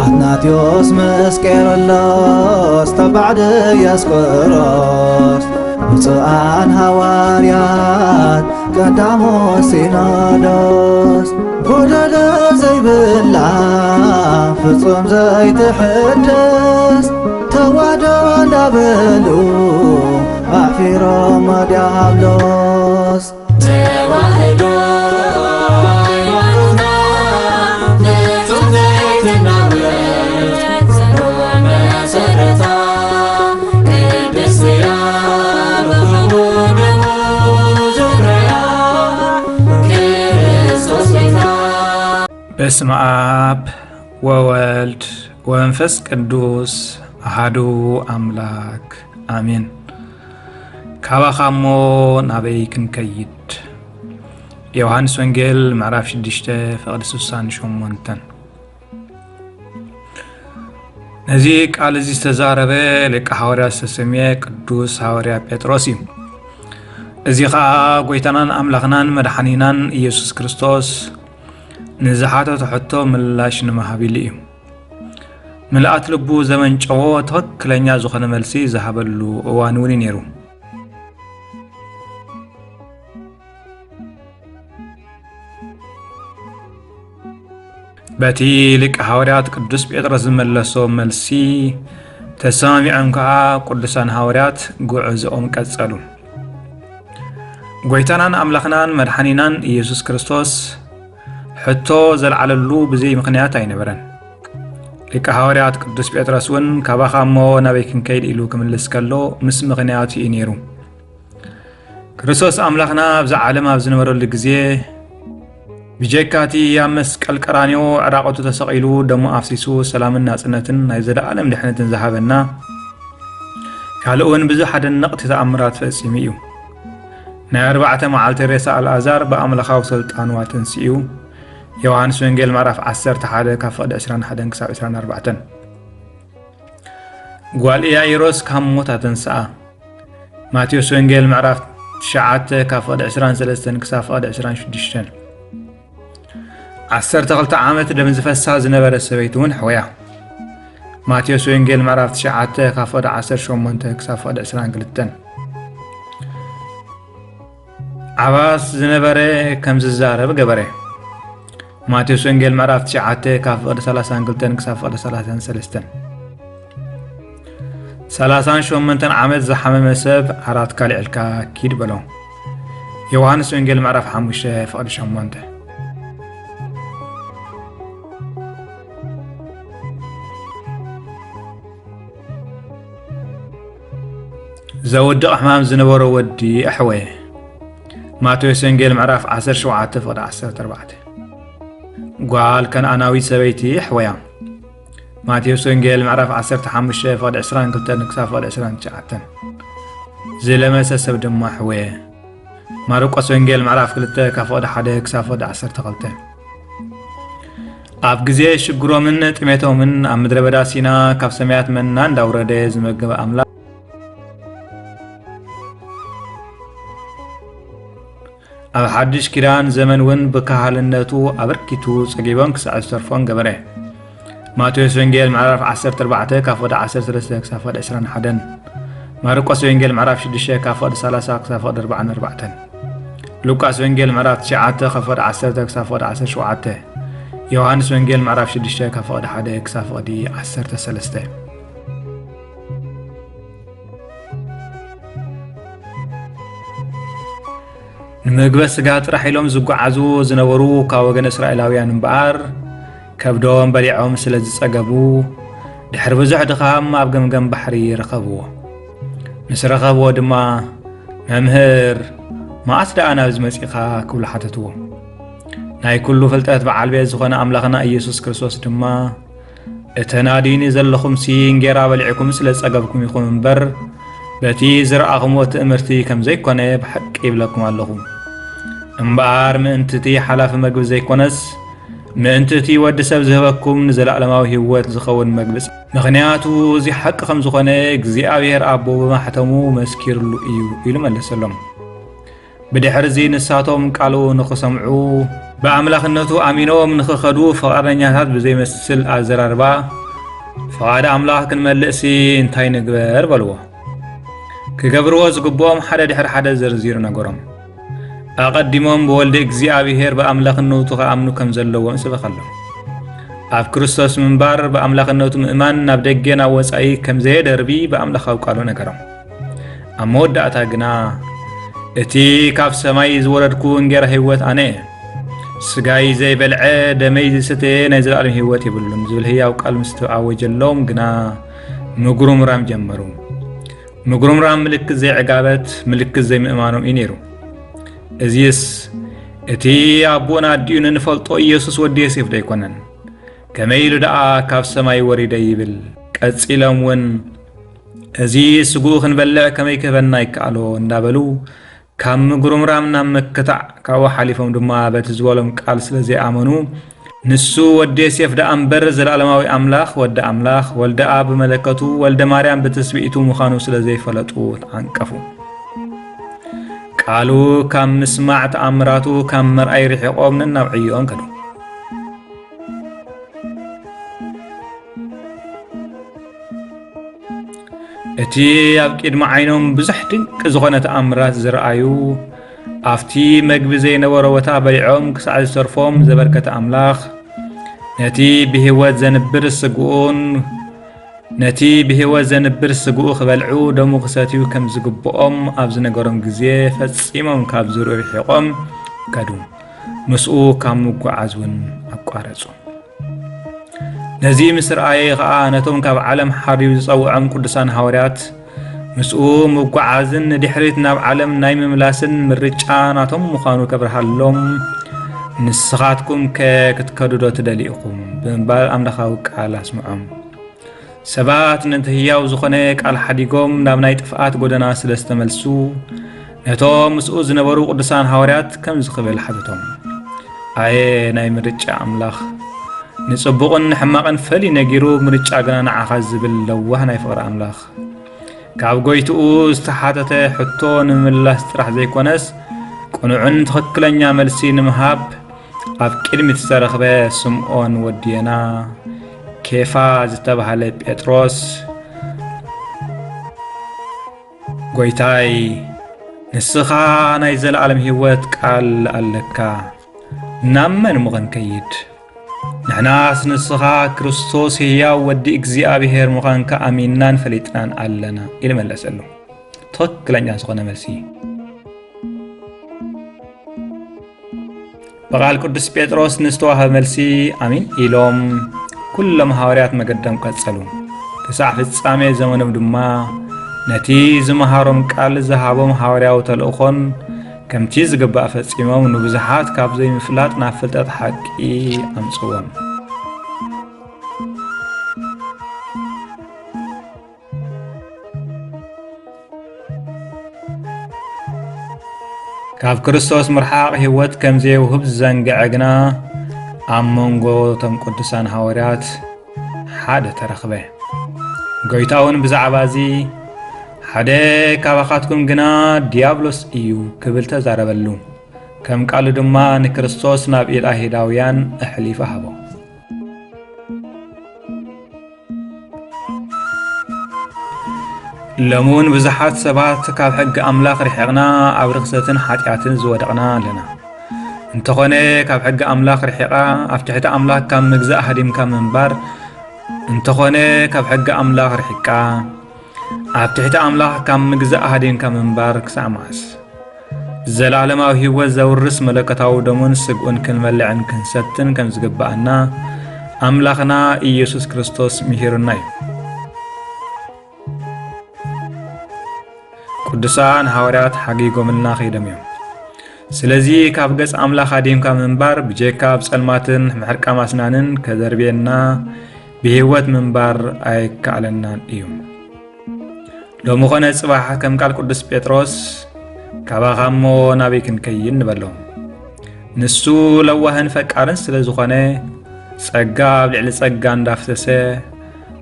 ኣትናቴዎስ ምስ ቄርሎስ ተባዕ ድያስቆሮስ፣ ብፁዓን ሃዋርያት ቀዳሞ ሲኖዶስ፣ ጎደሎ ዘይብላ ፍጹም ዘይትሕደስ፣ ተዋህዶ እንዳበሉ ኣሕፊሮም ዲያብሎስ። ተዋህዶ ሃይማኖትና ፍጹም ዘይትናወጽ ጽኑዕ መሰረታ፣ ቅድስቲ እያ ብኽቡር ደሙ ዘፍረያ ክርስቶስ ቤታ። በስመ አብ ወወልድ ወመንፈስ ቅዱስ አሐዱ አምላክ አሜን። ካባኻ እሞ ናበይ ክንከይድ? ዮሃንስ ወንጌል ምዕራፍ ሽዱሽተ ፍቕዲ ስሳን ሸሞንተን። ነዚ ቃል እዚ ዝተዛረበ ሊቀ ሃዋርያት ዝተሰምየ ቅዱስ ሃዋርያ ጴጥሮስ እዩ። እዚ ኸኣ ጐይታናን ኣምላኽናን መድሓኒናን ኢየሱስ ክርስቶስ ንዝሓተቶ ሕቶ ምላሽ ንምሃብ ኢሉ እዩ። ምልኣት ልቡ ዘመንጨዎ ትኽክለኛ ዝኾነ መልሲ ዝሃበሉ እዋን እውን እዩ ነይሩ። በቲ ሊቀ ሃዋርያት ቅዱስ ጴጥሮስ ዝመለሶ መልሲ ተሰማሚዖም ከኣ ቅዱሳን ሃዋርያት ጉዕዞኦም ቀጸሉ። ጐይታናን ኣምላኽናን መድሓኒናን ኢየሱስ ክርስቶስ ሕቶ ዘልዓለሉ ብዘይ ምኽንያት ኣይነበረን። ሊቀ ሃዋርያት ቅዱስ ጴጥሮስ እውን ካባኻ እሞ ናበይ ክንከይድ ኢሉ ክምልስ ከሎ ምስ ምኽንያቱ እዩ ነይሩ። ክርስቶስ ኣምላኽና ኣብዚ ዓለም ኣብ ዝነበረሉ ግዜ ብጀካቲ ኣብ መስቀል ቀራንዮ ዕራቐቱ ተሰቒሉ ደሙ ኣፍሲሱ ሰላምን ናጽነትን ናይ ዘለኣለም ድሕነትን ዝሃበና ካልእ እውን ብዙሕ ኣደነቕቲ ተኣምራት ፈጺሙ እዩ። ናይ ኣርባዕተ መዓልቲ ሬሳ ኣልኣዛር ብኣምላኻዊ ስልጣኑ ኣተንሲኡ። ዮሃንስ ወንጌል ምዕራፍ ዓሰርተ ሓደ ካብ ፍቕዲ ዕስራን ሓደን ክሳብ ዕስራን ኣርባዕተን። ጓል ኢያኢሮስ ካብ ሞት ኣተንስኣ። ማቴዎስ ወንጌል ምዕራፍ ትሽዓተ ካብ ፍቕዲ ዕስራን ሰለስተን ክሳብ ፍቕዲ ዕስራን ሽዱሽተን። ዓሰርተ ክልተ ዓመት ደም ዝፈሳ ዝነበረ ሰበይቲ እውን ሕወያ። ማቴዎስ ወንጌል ምዕራፍ ትሽዓተ ካብ ፍቕዲ ዓሰርተ ሸሞንተ ክሳብ ፍቕዲ ዕስራን ክልተን። ዓባስ ዝነበረ ከም ዝዛረብ ገበረ። ማቴዎስ ወንጌል ምዕራፍ ትሽዓተ ካብ ፍቕዲ ሰላሳን ክልተን ክሳብ ፍቕዲ ሰላሳን ሰለስተን። ሰላሳን ሸሞንተን ዓመት ዝሓመመ ሰብ ዓራትካ ኣልዒልካ ኪድ በሎ። ዮሃንስ ወንጌል ምዕራፍ ሓሙሽተ ፍቕዲ ሸሞንተ። ዘውድቕ ሕማም ዝነበሮ ወዲ ኣሕወየ። ማቴዎስ ወንጌል ምዕራፍ ዓሰርተ ሸውዓተ ፍቕዲ ዓሰርተ ኣርባዕተ። ጓል ከነኣናዊት ሰበይቲ ኣሕወያ። ማቴዎስ ወንጌል ምዕራፍ ዓሰርተ ሓሙሽተ ፍቕዲ ዕስራን ክልተን ክሳብ ፍቕዲ ዕስራን ትሽዓተን። ዝለመሰ ሰብ ድማ ኣሕወየ። ማርቆስ ወንጌል ምዕራፍ ክልተ ካብ ፍቕዲ ሓደ ክሳብ ፍቕዲ ዓሰርተ ክልተ። ኣብ ግዜ ሽግሮምን ጥሜቶምን ኣብ ምድረ በዳ ሲና ካብ ሰማያት መና እንዳውረደ ዝመገበ ኣምላኽ፣ ኣብ ሓድሽ ኪዳን ዘመን እውን ብካህልነቱ ኣበርኪቱ ጸጊቦን ክሳዕ ዝተርፎን ገበረ። ማቴዎስ ወንጌል ምዕራፍ ዓሰርተ ኣርባዕተ ካብ ፍቕዲ ዓሰርተ ሰለስተ ክሳብ ፍቕዲ ዕስራን ሓደን። ማርቆስ ወንጌል ምዕራፍ ሽዱሽተ ካብ ፍቕዲ ሰላሳ ክሳብ ፍቕዲ ኣርባዓን ኣርባዕተን። ሉቃስ ወንጌል ምዕራፍ ትሽዓተ ካብ ፍቕዲ ዓሰርተ ክሳብ ፍቕዲ ዓሰርተ ሸውዓተ። ዮሃንስ ወንጌል ምዕራፍ ሽዱሽተ ካብ ፍቕዲ ሓደ ክሳብ ፍቕዲ ዓሰርተ ሰለስተ። ንምግበ ስጋ ጥራሕ ኢሎም ዝጓዓዙ ዝነበሩ ካብ ወገን እስራኤላውያን እምበኣር፣ ከብዶም በሊዖም ስለ ዝጸገቡ፣ ድሕሪ ብዙሕ ድኻም ኣብ ገምገም ባሕሪ ረኸብዎ። ምስ ረኸብዎ ድማ፣ "መምህር፣ መዓስ ደኣ ናብዚ መጺኻ?" ክብሉ ሓተትዎ። ናይ ኩሉ ፍልጠት በዓል ቤት ዝኾነ ኣምላኽና ኢየሱስ ክርስቶስ ድማ፣ "እተን ኣድዩኒ ዘለኹምሲ እንጌራ በሊዕኩም ስለ ዝጸገብኩም ኢኹም እምበር፣ በቲ ዝረኣኹምዎ ትእምርቲ ከም ዘይኮነ ብሓቂ ይብለኩም ኣለኹ። እምበኣር ምእንቲ እቲ ሓላፊ መግቢ ዘይኮነስ፣ ምእንቲ እቲ ወዲ ሰብ ዝህበኩም ንዘለኣለማዊ ህይወት ዝኸውን መግቢ ጸ-" ምኽንያቱ እዚ ሓቂ ከም ዝኾነ እግዚኣብሔር ኣቦ ብማሕተሙ መስኪርሉ እዩ፣ ኢሉ መለሰሎም። ብድሕርዚ ንሳቶም ቃሉ ንኽሰምዑ፣ ብኣምላኽነቱ ኣሚኖም ንኽኸዱ ፍቓደኛታት ብዘይመስል ኣዘራርባ፣ "ፍቓድ ኣምላኽ ክንመልእሲ እንታይ ንግበር?" በልዎ። ክገብርዎ ዝግብኦም ሓደ ድሕሪ ሓደ ዘርዚሩ ነገሮም። ኣቐዲሞም ብወልደ እግዚኣብሔር ብኣምላኽነቱ ክኣምኑ ከም ዘለዎም ሰበኸሎም። ኣብ ክርስቶስ ምንባር ብኣምላኽነቱ ምእማን ናብ ደገ ናብ ወጻኢ ከም ዘየደርቢ ብኣምላኻዊ ቃሉ ነገሮም። ኣብ መወዳእታ ግና፣ "እቲ ካብ ሰማይ ዝወረድኩ እንጌራ ህይወት ኣነ እየ። ስጋይ ዘይበልዐ፣ ደመይ ዝሰተየ ናይ ዘለኣለም ህይወት የብሉን" ዝብል ህያው ቃል ምስ ተኣወጀሎም ግና ምጉርምራም ጀመሩ። ምጉርምራም ምልክት ዘይዕጋበት፣ ምልክት ዘይምእማኖም እዩ ነይሩ። እዚስ እቲ ኣቦን ኣዲኡን እንፈልጦ ኢየሱስ ወዲ ዮሴፍ ዶ ኣይኮነን? ከመይ ኢሉ ደኣ ካብ ሰማይ ወሪደ ይብል? ቀጺሎም እውን፣ "እዚ ስግኡ ክንበልዕ ከመይ ክህበና ይከኣሎ?" እንዳበሉ ካብ ምጉርምራም ናብ ምክታዕ፣ ካብኡ ሓሊፎም ድማ በቲ ዝበሎም ቃል ስለ ዘይኣመኑ፣ "ንሱ ወዲ ዮሴፍ ደኣ እምበር፣ ዘላለማዊ ኣምላኽ፣ ወዲ ኣምላኽ፣ ወልደ ኣብ፣ መለከቱ፣ ወልደ ማርያም ብትስብእቱ ምዃኑ ስለ ዘይፈለጡ ተዓንቀፉ።" ቃሉ ካብ ምስማዕ፣ ተኣምራቱ ካብ ምርኣይ ርሒቖም ነናብ ዕዮኦም ከዱ። እቲ ኣብ ቅድሚ ዓይኖም ብዙሕ ድንቂ ዝኾነ ተኣምራት ዝረኣዩ፣ ኣብቲ መግቢ ዘይነበሮ ቦታ በሊዖም ክሳዕ ዝተርፎም ዘበርከተ ኣምላኽ፣ ነቲ ብህይወት ዘንብር ስግኡን ነቲ ብህይወት ዘንብር ስግኡ ክበልዑ፣ ደሙ ክሰትዩ ከም ዝግብኦም ኣብ ዝነገሮም ግዜ፣ ፈጺሞም ካብ ዝርኡ ርሒቖም ከዱ። ምስኡ ካብ ምጉዓዝ እውን ኣቋረጹ። ነዚ ምስ ረኣየ ኸኣ፣ ነቶም ካብ ዓለም ሓርዩ ዝጸውዖም ቅዱሳን ሃዋርያት፣ ምስኡ ምጉዓዝን ንድሕሪት ናብ ዓለም ናይ ምምላስን ምርጫ ናቶም ምዃኑ ከብርሃሎም፣ "ንስኻትኩም ከ ክትከዱ ዶ ትደልዩ ኢኹም?" ብምባል ኣምላኻዊ ቃል ኣስምዖም። ሰባት ነቲ ህያው ዝኾነ ቃል ሓዲጎም ናብ ናይ ጥፍኣት ጎደና ስለ ዝተመልሱ፣ ነቶም ምስኡ ዝነበሩ ቅዱሳን ሃዋርያት ከምዚ ክብል ሓተቶም፣ "ኣየ ናይ ምርጫ ኣምላኽ፣ ንጽቡቕን ንሕማቕን ፈልዩ ነጊሩ፣ ምርጫ ግና ንዓኻ ዝብል ለዋህ ናይ ፍቕሪ ኣምላኽ፣ ካብ ጎይትኡ ዝተሓተተ ሕቶ ንምምላስ ጥራሕ ዘይኮነስ፣ ቅኑዕን ትኽክለኛ መልሲ ንምሃብ ኣብ ቅድሚት ዝተረኽበ ስምዖን ወዲ ዮና፣ ኬፋ ዝተባህለ ጴጥሮስ፣ ጎይታይ፣ ንስኻ ናይ ዘለኣለም ህይወት ቃል ኣለካ፣ ናብ መን እሞ ክንከይድ? ንሕናስ ንስኻ ክርስቶስ ህያው ወዲ እግዚኣብሔር ምዃንካ ኣሚንናን ፈሊጥናን ኣለና" ኢሉ መለሰሉ። ትኽክለኛ ዝኾነ መልሲ። ብቓል ቅዱስ ጴጥሮስ ንዝተዋህበ መልሲ ኣሚን ኢሎም፣ ኩሎም ሃዋርያት መገዶም ቀጸሉ። ክሳዕ ፍጻሜ ዘመኖም ድማ፣ ነቲ ዝመሃሮም ቃል ዝሃቦም ሃዋርያዊ ተልእኾን ከምቲ ዝግባእ ፈጺሞም፣ ንብዙሓት ካብ ዘይምፍላጥ ናብ ፍልጠት ሓቂ ኣምጽዎም። ካብ ክርስቶስ ምርሓቕ ህይወት ከም ዘየውህብ ዝዘንግዐ ግና፣ ኣብ መንጎ እቶም ቅዱሳን ሃዋርያት ሓደ ተረኽበ። ጎይታ እውን ብዛዕባ እዚ፣ "ሓደ ካባኻትኩም ግና ዲያብሎስ እዩ" ክብል ተዛረበሉ። ከም ቃሉ ድማ ንክርስቶስ ናብ ኢድ ኣይሁዳውያን ኣሕሊፉ ሃቦ። ሎሚ እውን ብዙሓት ሰባት ካብ ሕጊ ኣምላኽ ርሒቕና ኣብ ርኽሰትን ሓጢኣትን ዝወደቕና ኣለና። እንተኾነ ካብ ሕጊ ኣምላኽ ርሒቓ ኣብ ትሕቲ ኣምላኽ ካብ ምግዛእ ሃዲምካ ምንባር፣ እንተኾነ ካብ ሕጊ ኣምላኽ ርሒቕካ ኣብ ትሕቲ ኣምላኽ ካብ ምግዛእ ሃዲምካ ምንባር ክሳዕ መዓስ? ዘላለማዊ ህይወት ዘውርስ መለኮታዊ ደሙን ስግኡን ክንበልዕን ክንሰትን ከም ዝግብኣና ኣምላኽና ኢየሱስ ክርስቶስ ምሂሩና እዩ። ቅዱሳን ሃዋርያት ሓጊጎምልና ከይዶም እዮም። ስለዚ ካብ ገጽ ኣምላኽ ሃዲምካ ምንባር ብጀካ ኣብ ጸልማትን ምሕርቃም ኣስናንን ከደርብየና ብህይወት ምንባር ኣይከኣለናን እዩ። ሎሚ ኾነ ጽባሕ ከም ቃል ቅዱስ ጴጥሮስ፣ "ካባኻ እሞ ናበይ ክንከይድ?" ንበሎ። ንሱ ለዋህን ፈቃርን ስለ ዝኾነ፣ ጸጋ ኣብ ልዕሊ ጸጋ እንዳፍሰሰ፣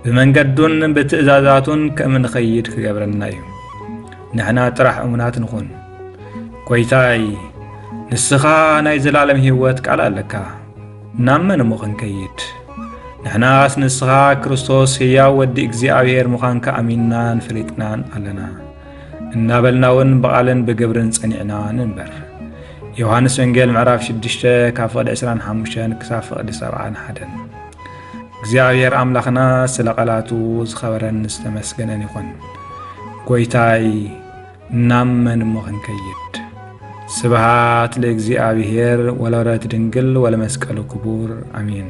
ብመንገዱን ብትእዛዛቱን ከም ንኸይድ ክገብረና እዩ። ንሕና ጥራሕ እሙናት ንኹን። ጎይታይ፣ ንስኻ ናይ ዘላለም ህይወት ቃል ኣለካ። ናብ መን እሞ ክንከይድ? ንሕናስ ንስኻ ክርስቶስ ህያው ወዲ እግዚኣብሔር ምዃንካ ኣሚንናን ፈሊጥናን ኣለና። እናበልና እውን ብቓልን ብግብርን ጸኒዕና ንንበር። ዮሃንስ ወንጌል ምዕራፍ ሽዱሽተ ካብ ፍቕዲ ዕስራን ሓሙሽተን ክሳብ ፍቕዲ ሰብዓን ሓደን። እግዚኣብሔር ኣምላኽና ስለ ቃላቱ ዝኸበረን ዝተመስገነን ይኹን። ጎይታይ፣ ናብ መን እሞ ክንከይድ? ስብሃት ለእግዚኣብሔር ወለወላዲቱ ድንግል ወለመስቀሉ ክቡር። ኣሜን።